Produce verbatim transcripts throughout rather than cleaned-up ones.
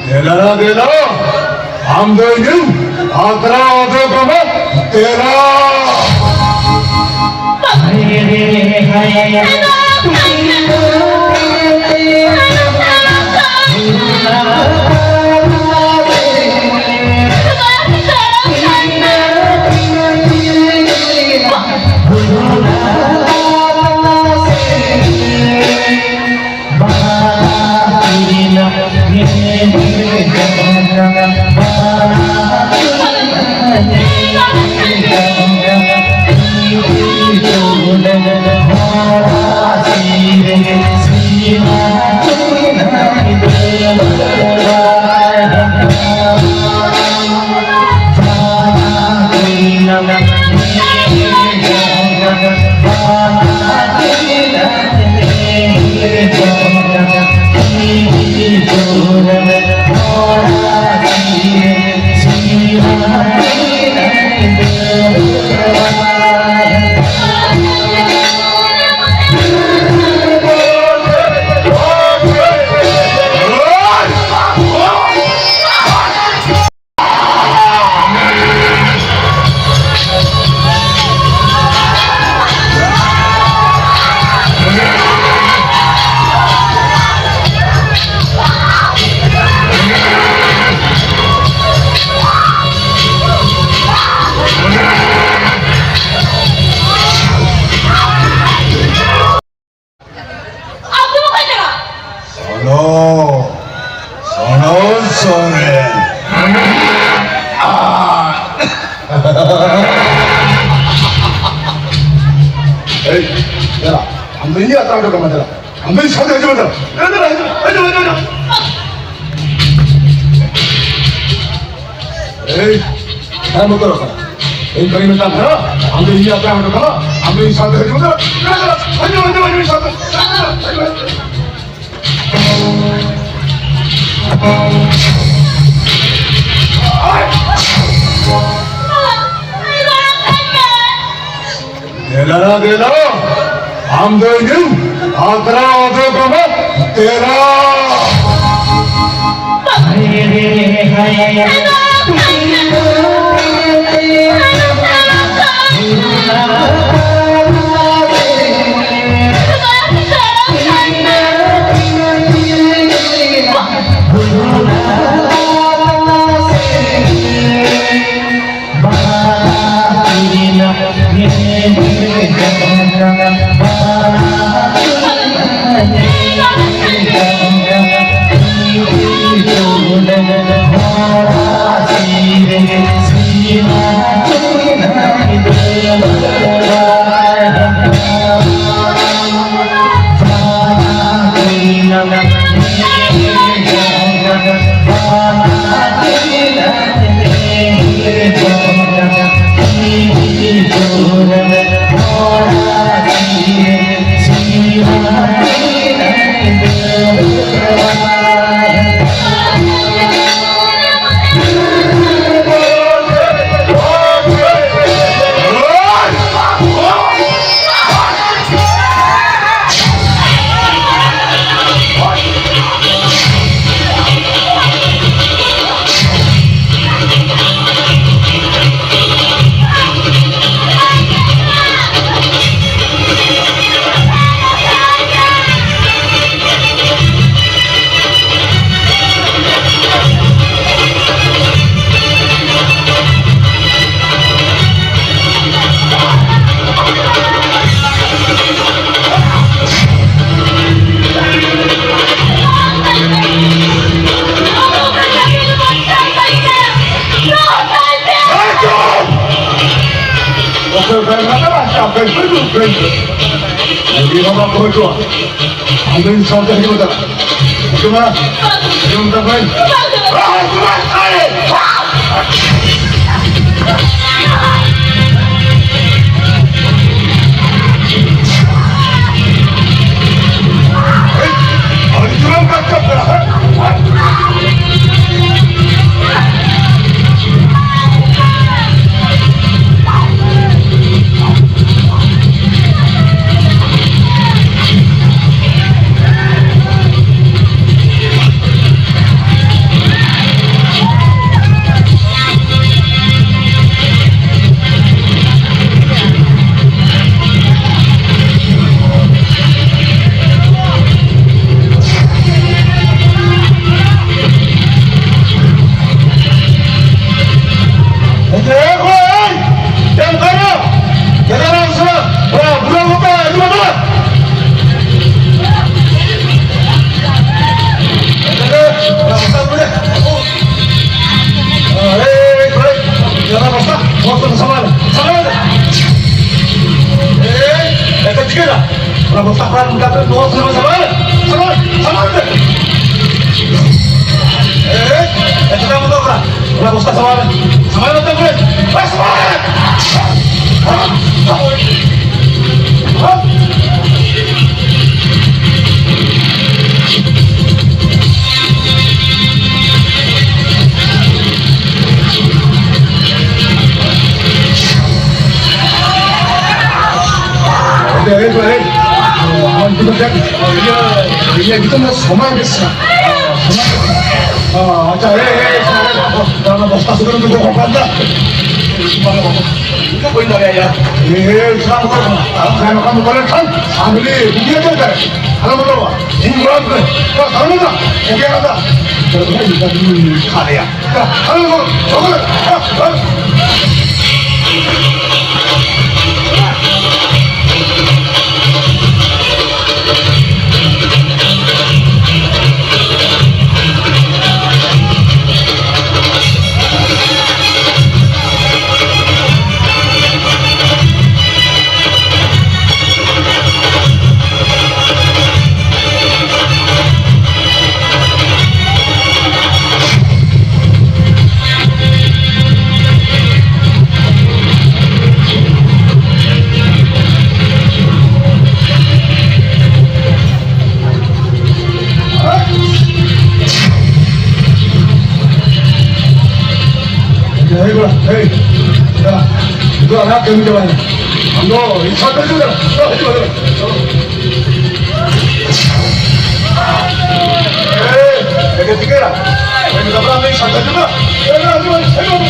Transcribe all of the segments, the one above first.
ᱫᱮᱞᱟ ᱫᱮᱞᱟ, ᱟᱢ ᱫᱚ ᱤᱧ ᱟᱛᱨᱟ ᱟᱫᱮ ᱠᱟᱱᱟ, ᱫᱮᱞᱟ᱾ ᱟᱢ ᱫᱚ ᱚᱠᱚᱭ ᱠᱟᱱᱟᱢ? ᱥᱚᱱᱚ, ᱥᱚᱱᱚ ᱥᱚᱨᱮᱱ᱾ ᱟ᱾ ᱮᱭ, ᱫᱮᱞᱟ, ᱟᱢ ᱫᱚ ᱤᱧ ᱟᱛᱨᱟ ᱦᱚᱴᱚ ᱠᱟᱢᱟ, ᱫᱮᱞᱟ᱾ ᱟᱢ ᱫᱚ ᱤᱧ ᱥᱟᱶᱛᱮ ᱦᱤᱡᱩᱜ ᱢᱮ, ᱫᱮᱞᱟ᱾ ᱫᱮᱞᱟ, ᱫᱮᱞᱟ, ᱦᱤᱡᱩᱜ ᱢᱮ, ᱦᱤᱡᱩᱜ ᱢᱮ, ᱦᱤᱡᱩᱜ ᱢᱮ, ᱦᱤᱡᱩᱜ ᱢᱮ᱾ ᱮᱭ, ᱦᱮᱸ, ᱵᱚᱛᱚᱨᱚᱜ ᱠᱟᱱᱟ᱾ ᱤᱧ ᱵᱟᱹᱧ ᱢᱮᱛᱟᱢ ᱠᱟᱱᱟ? ᱟᱢ ᱫᱚ ᱤᱧ ᱟᱛᱨᱟ ᱦᱚᱴᱚ ᱠᱟᱢᱟ, ᱟᱢ ᱫᱚ ᱤᱧ ᱥᱟᱶᱛᱮ ᱦᱤᱡᱩᱜ ᱢᱮ, ᱫᱮᱞᱟ, ᱫᱮᱞᱟ, ᱦᱤᱡᱩᱜ ᱢᱮ, ᱦᱤᱡᱩᱜ ᱢᱮ, ᱤᱧ ᱥᱟᱶᱛᱮ᱾ ᱫᱮᱞᱟ, ᱫᱮᱞᱟ, ᱦᱤᱡᱩᱜ ᱢᱮ, ᱤᱧ ᱥᱟᱶᱛᱮ᱾ ᱫᱮᱞᱟ, ᱫᱮᱞᱟ, ᱟᱢ ᱫᱚ ᱤᱧ ᱟᱛᱨᱟ ᱟᱫᱮ ᱠᱟᱱᱟ, ᱫᱮᱞᱟ᱾ ᱟᱫᱚᱧ ᱥᱟᱶᱛᱮ ᱦᱤᱡᱩᱜ ᱠᱟᱱᱟ᱾ ᱦᱤᱡᱩᱜ ᱢᱟ᱾ ᱦᱤᱡᱩᱜ ᱢᱟ ᱛᱟᱯᱮ᱾ ᱵᱚᱥᱛᱟ ᱠᱚᱲᱟ ᱱᱚᱝᱠᱟ ᱛᱮ ᱱᱚᱣᱟ ᱥᱤᱱᱮᱢᱟ ᱥᱟᱢᱟᱭ ᱢᱮ᱾ ᱥᱟᱢᱟᱭ, ᱥᱟᱢᱟᱭ ᱢᱮ᱾ ᱮᱭ, ᱮ, ᱪᱮᱫᱟᱜ ᱮᱢ ᱩᱫᱩᱜ ᱠᱟᱱᱟ? ᱚᱱᱟ ᱵᱚᱥᱛᱟ ᱥᱟᱢᱟᱭ ᱢᱮ᱾ ᱥᱟᱢᱟᱭ ᱢᱮ ᱛᱟᱯᱚᱨᱮ᱾ ᱮ, ᱥᱟᱢᱟᱭ ᱢᱮ᱾ ᱮᱭ, ᱮᱭ, ᱮᱭ, ᱟᱢ ᱫᱚ ᱪᱮᱫ? ᱤᱭᱟᱹ, ᱤᱭᱟᱹ, ᱱᱤᱛᱚᱜ ᱫᱚ ᱥᱚᱢᱚᱭ ᱵᱮᱥ ᱱᱟ᱾ ᱥᱚᱢᱚᱭ ᱵᱮᱥ ᱱᱟ᱾ ᱚ, ᱟᱪᱪᱷᱟ, ᱮᱭ, ᱮᱭ, ᱮᱭ, ᱥᱚᱢᱚᱭ ᱵᱮᱥ ᱱᱟ᱾ ᱚᱱᱟ ᱵᱚᱥᱛᱟ ᱥᱩᱫᱷᱟᱹ ᱫᱚ ᱵᱟᱝ ᱠᱟᱱ ᱛᱟᱢ᱾ ᱤᱧ ᱫᱚ ᱵᱟᱹᱧ ᱫᱟᱲᱮᱭᱟᱜᱼᱟ᱾ ᱮᱭ, ᱥᱟᱵ ᱠᱚ, ᱟᱢ ᱠᱷᱟᱱ ᱚᱠᱟ ᱢᱚᱠᱟ ᱞᱮᱱ ᱠᱷᱟᱱ, ᱟᱢ ᱡᱩᱫᱤ ᱵᱩᱜᱤ ᱟᱹᱭᱠᱟᱹᱣ ᱠᱷᱟᱱ, ᱟᱞᱚᱢ ᱵᱚᱞᱚᱣᱟ᱾ ᱤᱧ ᱜᱚᱲᱚ ᱟᱢ ᱠᱟᱹᱱᱟᱹᱧ᱾ ᱛᱚ, ᱥᱟᱵ ᱢᱮ ᱱᱟ᱾ ᱵᱩᱜᱤ ᱟᱞᱟᱫᱟ᱾ ᱛᱚ, ᱤᱧ ᱫᱚ ᱵᱟᱹᱧ ᱠᱷᱟᱞᱮᱭᱟ᱾ ᱦᱮᱭ ᱠᱚᱲᱟ, ᱦᱮᱭ, ᱫᱟ, ᱱᱤᱛᱚᱜ ᱟᱞᱟᱝᱟᱜ ᱠᱟᱹᱢᱤ ᱪᱟᱵᱟᱭᱮᱱᱟ᱾ ᱟᱢ ᱫᱚ ᱤᱧ ᱥᱟᱶᱛᱮ ᱦᱤᱡᱩᱜ ᱢᱮ᱾ ᱪᱚ, ᱦᱤᱡᱩᱜ ᱢᱮ, ᱦᱤᱡᱩᱜ ᱢᱮ, ᱪᱚ᱾ ᱮᱭ, ᱪᱮᱫ ᱮᱢ ᱪᱤᱠᱟᱹᱭᱟ? ᱮᱭ, ᱢᱮᱛᱟ ᱠᱚᱣᱟ ᱟᱢ ᱫᱚ ᱤᱧ ᱥᱟᱶᱛᱮ ᱦᱤᱡᱩᱜ ᱢᱮ᱾ ᱦᱮᱡ ᱢᱮ, ᱦᱮᱡ ᱢᱮ, ᱦᱮᱡ ᱢᱮ᱾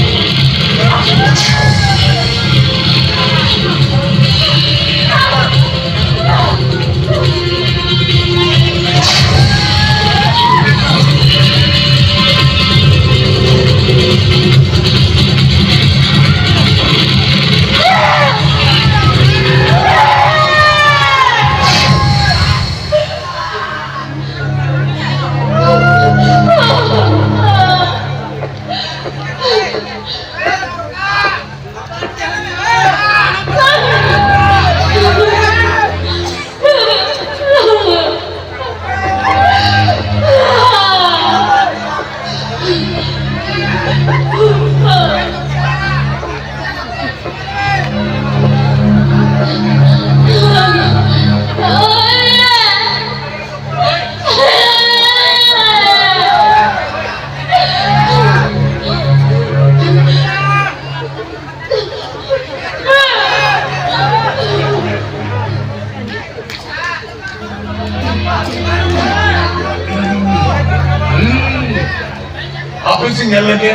ᱦᱟᱯᱮ ᱥᱮ ᱧᱮᱞ ᱞᱮᱜᱮ,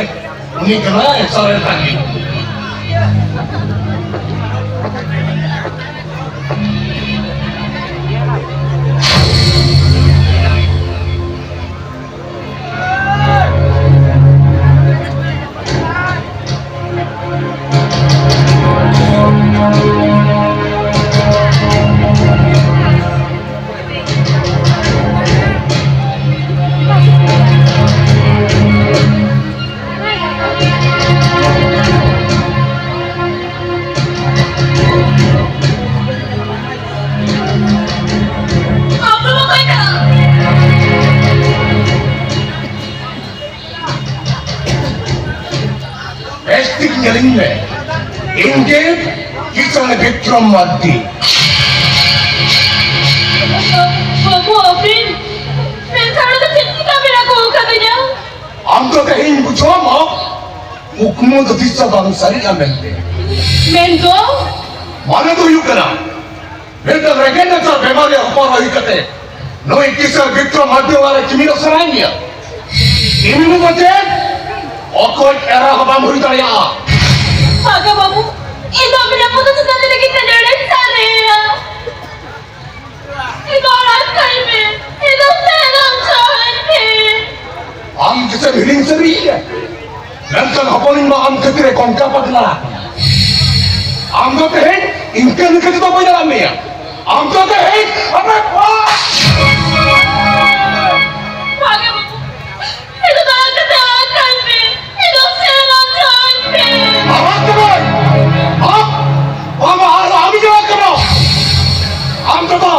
ᱩᱱᱤ ᱠᱟᱱᱟᱭ ᱮᱠᱥᱟᱨᱮ ᱛᱟᱹᱠᱤᱱ᱾ ᱵᱮᱥ ᱴᱷᱤᱠ ᱧᱮᱞᱤᱧ ᱢᱮ, ᱤᱧ ᱜᱮ ᱠᱤᱥᱟᱱ ᱵᱤᱠᱨᱚᱢ ᱢᱟᱨᱰᱤ᱾ ᱵᱟᱹᱵᱩ, ᱟᱹᱵᱤᱱ ᱢᱮᱱᱠᱷᱟᱱ ᱫᱚ ᱪᱮᱫ ᱪᱤᱠᱟ ᱵᱮᱱᱟ ᱠᱚ ᱠᱟᱫᱤᱧᱟ? ᱟᱢ ᱫᱚ ᱛᱮᱦᱮᱧ ᱵᱩᱡᱷᱟᱹᱣ ᱟᱢ, ᱠᱩᱠᱢᱩ ᱫᱚ ᱛᱤᱥ ᱦᱚᱸ ᱵᱟᱝ ᱥᱟᱹᱨᱤᱜᱼᱟ ᱢᱮᱱᱛᱮ᱾ ᱢᱮᱱ ᱫᱚ? ᱢᱟᱱᱮ ᱫᱚ ᱦᱩᱭᱩᱜ ᱠᱟᱱᱟ, ᱢᱤᱫᱴᱟᱝ ᱨᱮᱸᱜᱮᱡ ᱱᱟᱪᱟᱨ ᱵᱮᱢᱟᱨᱤᱭᱟᱹ ᱦᱚᱯᱚᱱ ᱦᱩᱭ ᱠᱟᱛᱮ ᱱᱩᱭ ᱠᱤᱥᱟᱹᱬ ᱵᱤᱠᱨᱚᱢ ᱢᱟᱨᱰᱤ ᱚᱲᱟᱜ ᱨᱮ ᱠᱤᱢᱤᱱᱚᱜ ᱥᱟᱱᱟᱭᱮᱫ ᱢᱮᱭᱟ? ᱠᱤᱢᱤᱱ ᱫᱚ ᱪᱮᱫ? ᱚᱠᱚᱭ ᱮᱨᱟ ᱦᱚᱸ ᱵᱟᱢ ᱦᱩᱭ ᱫᱟᱲᱮᱭᱟᱜᱼᱟ᱾ ᱵᱟᱝᱟ ᱵᱟᱹᱵᱩ, ᱤᱧ ᱫᱚ ᱟᱹᱵᱤᱱ ᱟᱯᱟᱛᱚᱛᱚ ᱪᱮᱛᱟᱱ ᱨᱮᱜᱮ ᱱᱮᱰᱮ ᱥᱟᱱᱟᱭᱟ᱾ ᱤᱧ ᱫᱚ ᱚᱲᱟᱜ ᱠᱷᱚᱱ ᱢᱮ, ᱤᱧ ᱫᱚ ᱥᱮᱱᱚᱜ ᱥᱟᱱᱟᱧ ᱠᱟᱱᱟ᱾ ᱟᱢ ᱜᱮᱥᱮᱢ ᱦᱤᱲᱤᱧ ᱥᱟᱹᱨᱤᱭᱮᱫᱼᱟ? ᱢᱮᱱᱠᱷᱟᱱ ᱦᱚᱯᱚᱱᱤᱧ ᱢᱟ ᱟᱢ ᱠᱷᱟᱹᱛᱤᱨ ᱮ ᱠᱚᱝᱠᱟ ᱯᱟᱜᱽᱞᱟ ᱟᱠᱟᱱᱟ᱾ ᱟᱢ ᱫᱚ ᱛᱮᱦᱮᱧ ᱤᱱᱠᱟᱹ ᱞᱮᱠᱟ ᱛᱮᱫᱚ ᱵᱟᱹᱧ ᱟᱲᱟᱜ ᱢᱮᱭᱟ᱾ ᱟᱢ ᱫᱚ ᱛᱮᱦᱮᱧ ᱟᱯᱮ ᱵᱟᱝᱟ ᱵᱟᱹᱵᱩ, ᱤᱧ ᱫᱚ ᱫᱟᱭᱟ ᱠᱟᱛᱮ ᱟᱲᱟᱜ ᱠᱟᱹᱧ ᱢᱮ᱾ ᱤᱧ ᱫᱚ ᱥᱮᱱᱚᱜ ᱥᱟᱱᱟᱧ ᱠᱟᱱᱟ᱾ ᱟᱲᱟᱜ ᱠᱟᱹᱱᱟᱹᱧ? ᱟᱢ, ᱟᱢ, ᱟᱢ, ᱟᱢ ᱤᱧ ᱟᱲᱟᱜ ᱠᱟᱱᱟ? ᱟᱢ ᱫᱟᱫᱟ,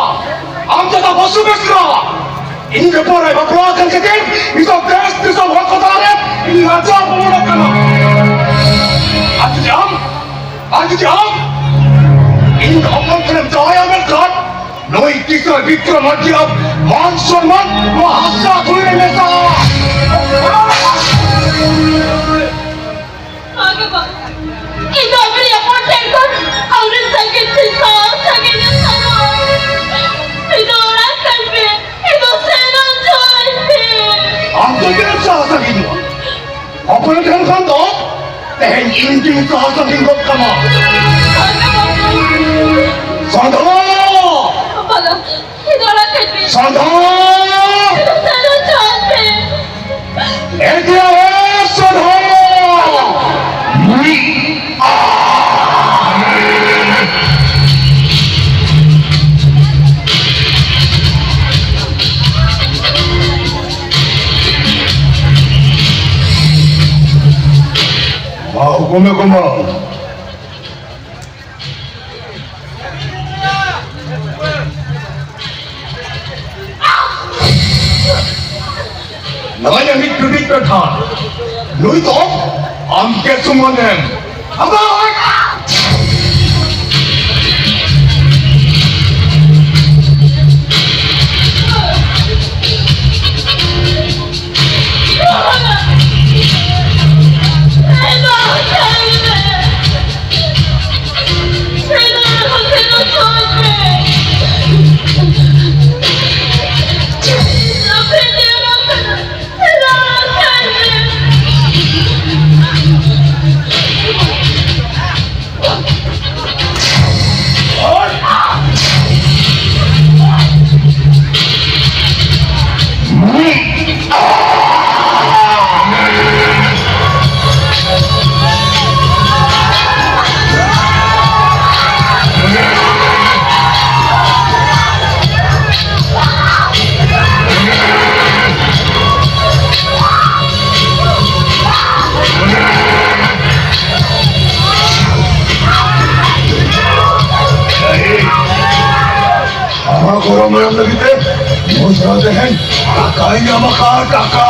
ᱟᱢ ᱫᱟᱫᱟ ᱵᱟᱹᱥᱩ ᱵᱮᱥᱨᱟ᱾ ᱤᱧ ᱵᱮᱯᱟᱨ ᱨᱮ ᱵᱟᱯᱞᱟ ᱟᱠᱟᱱ ᱠᱷᱟᱹᱛᱤᱨ ᱱᱤᱛᱚᱜ ᱫᱮᱥ ᱫᱤᱥᱚᱢ ᱦᱚᱲ ᱠᱚ ᱛᱟᱞᱟᱨᱮ ᱤᱧ ᱞᱟᱡᱟᱣ ᱯᱟᱲᱟᱜ ᱠᱟᱱᱟ᱾ ᱟᱨ ᱡᱩᱫᱤ ᱟᱢ, ᱟᱨ ᱡᱩᱫᱤ ᱟᱢ ᱤᱧ ᱦᱚᱯᱚᱱ ᱴᱷᱮᱱᱮᱢ ᱡᱟᱶᱟᱭᱟ ᱢᱮᱱᱠᱷᱟᱱ ᱱᱩᱭ ᱠᱤᱥᱟᱹᱬ ᱵᱤᱠᱨᱚᱢ ᱢᱟᱹᱡᱷᱤᱭᱟᱜ ᱢᱟᱱ ᱥᱚᱱᱢᱟᱱ ᱱᱚᱣᱟ ᱦᱟᱥᱟ ᱫᱷᱩᱲᱤ ᱨᱮ ᱢᱮᱥᱟᱜᱼᱟ᱾ ᱵᱟᱝᱟ ᱵᱟᱝᱟ, ᱤᱧ ᱫᱚ ᱟᱹᱵᱤᱱ ᱦᱚᱯᱚᱱ ᱴᱷᱮᱱ ᱠᱷᱚᱱ ᱟᱹᱣᱨᱤ ᱥᱟᱺᱜᱤᱧ ᱥᱮ ᱥᱟᱦᱟ ᱥᱟᱺᱜᱤᱧ ᱤᱧ ᱥᱮᱱᱚᱜᱼᱟ᱾ ᱤᱧ ᱫᱚ ᱚᱲᱟᱜ ᱠᱷᱚᱱ ᱯᱮ, ᱤᱧ ᱫᱚ ᱥᱮᱱᱚᱜ ᱪᱚᱭ ᱯᱮ᱾ ᱟᱢ ᱫᱚ ᱪᱮᱫ ᱮᱢ ᱥᱟᱦᱟ ᱥᱟᱺᱜᱤᱧᱚᱜᱼᱟ? ᱚᱠᱚᱭ ᱴᱷᱮᱱ ᱠᱷᱚᱱ ᱫᱚ ᱛᱮᱦᱮᱧ ᱤᱧ ᱜᱤᱧ ᱥᱟᱦᱟ ᱥᱟᱹᱜᱤᱧ ᱜᱚᱫ ᱠᱟᱢᱟ᱾ ᱥᱟᱫᱷᱚ! ᱵᱟᱵᱟ, ᱤᱧ ᱫᱚ ᱟᱲᱟᱜ ᱠᱟᱹᱧ ᱯᱮ᱾ ᱥᱟᱫᱷᱚ! ᱤᱧ ᱫᱚ ᱥᱮᱱ ᱦᱚᱪᱚᱣᱟᱹᱧ ᱯᱮ᱾ ᱮ ᱫᱮᱣ, ᱥᱟᱫᱷᱚ! ᱢᱟ ᱦᱩᱠᱩᱢ ᱢᱮ ᱠᱚᱢᱚᱞ᱾ ᱱᱚᱜᱼᱚᱭ ᱢᱤᱫ ᱴᱩᱰᱤ ᱯᱮᱴᱷᱟ, ᱱᱩᱭ ᱫᱚ ᱟᱢ ᱜᱮ ᱥᱩᱢᱟᱹᱱᱮᱢ᱾ ᱟᱵᱟ! ᱟᱢᱟᱜ ᱜᱚᱨᱚᱢ ᱮᱢ ᱞᱟᱹᱜᱤᱫ ᱛᱮ ᱱᱩᱭ ᱥᱟᱶ ᱛᱮᱦᱮᱧ ᱴᱟᱠᱟᱭ ᱧᱟᱢ ᱟᱠᱟᱫ, ᱴᱟᱠᱟ᱾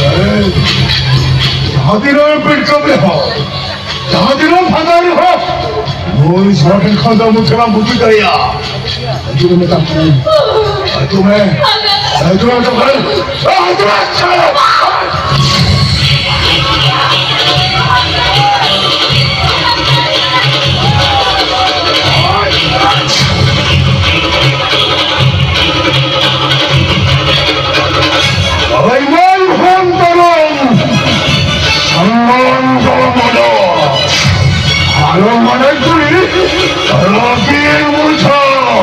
ᱮᱭ, ᱡᱟᱦᱟᱸ ᱛᱤᱱᱟᱹᱜ ᱮᱢ ᱯᱤᱲᱠᱟᱹᱣ ᱨᱮᱦᱚᱸ, ᱡᱟᱦᱟᱸ ᱛᱤᱱᱟᱹᱜ ᱮᱢ ᱯᱷᱟᱸᱫᱟ ᱨᱮᱦᱚᱸ, ᱱᱩᱭ ᱥᱚᱨᱟ ᱴᱷᱮᱱ ᱠᱷᱚᱱ ᱫᱚ ᱢᱩᱪᱟᱹᱫ ᱵᱟᱢ ᱵᱩᱡᱷᱟᱹᱣ ᱫᱟᱲᱮᱭᱟᱜᱼᱟ᱾ ᱦᱤᱡᱩᱜ ᱢᱮ, ᱢᱮᱛᱟᱢ ᱠᱟᱹᱱᱟᱹᱧ᱾ ᱦᱤᱡᱩᱜ ᱢᱮ᱾ ᱦᱤᱡᱩᱜ ᱢᱮ, ᱢᱮᱛᱟᱢ ᱠᱟᱹᱱᱟᱹᱧ᱾ ᱦᱤᱡᱩᱜ ᱢᱮ, ᱪᱟᱞᱟᱜ ᱢᱮ᱾ ᱨᱟᱹᱜᱤ ᱵᱩᱡᱷᱟᱹᱣ᱾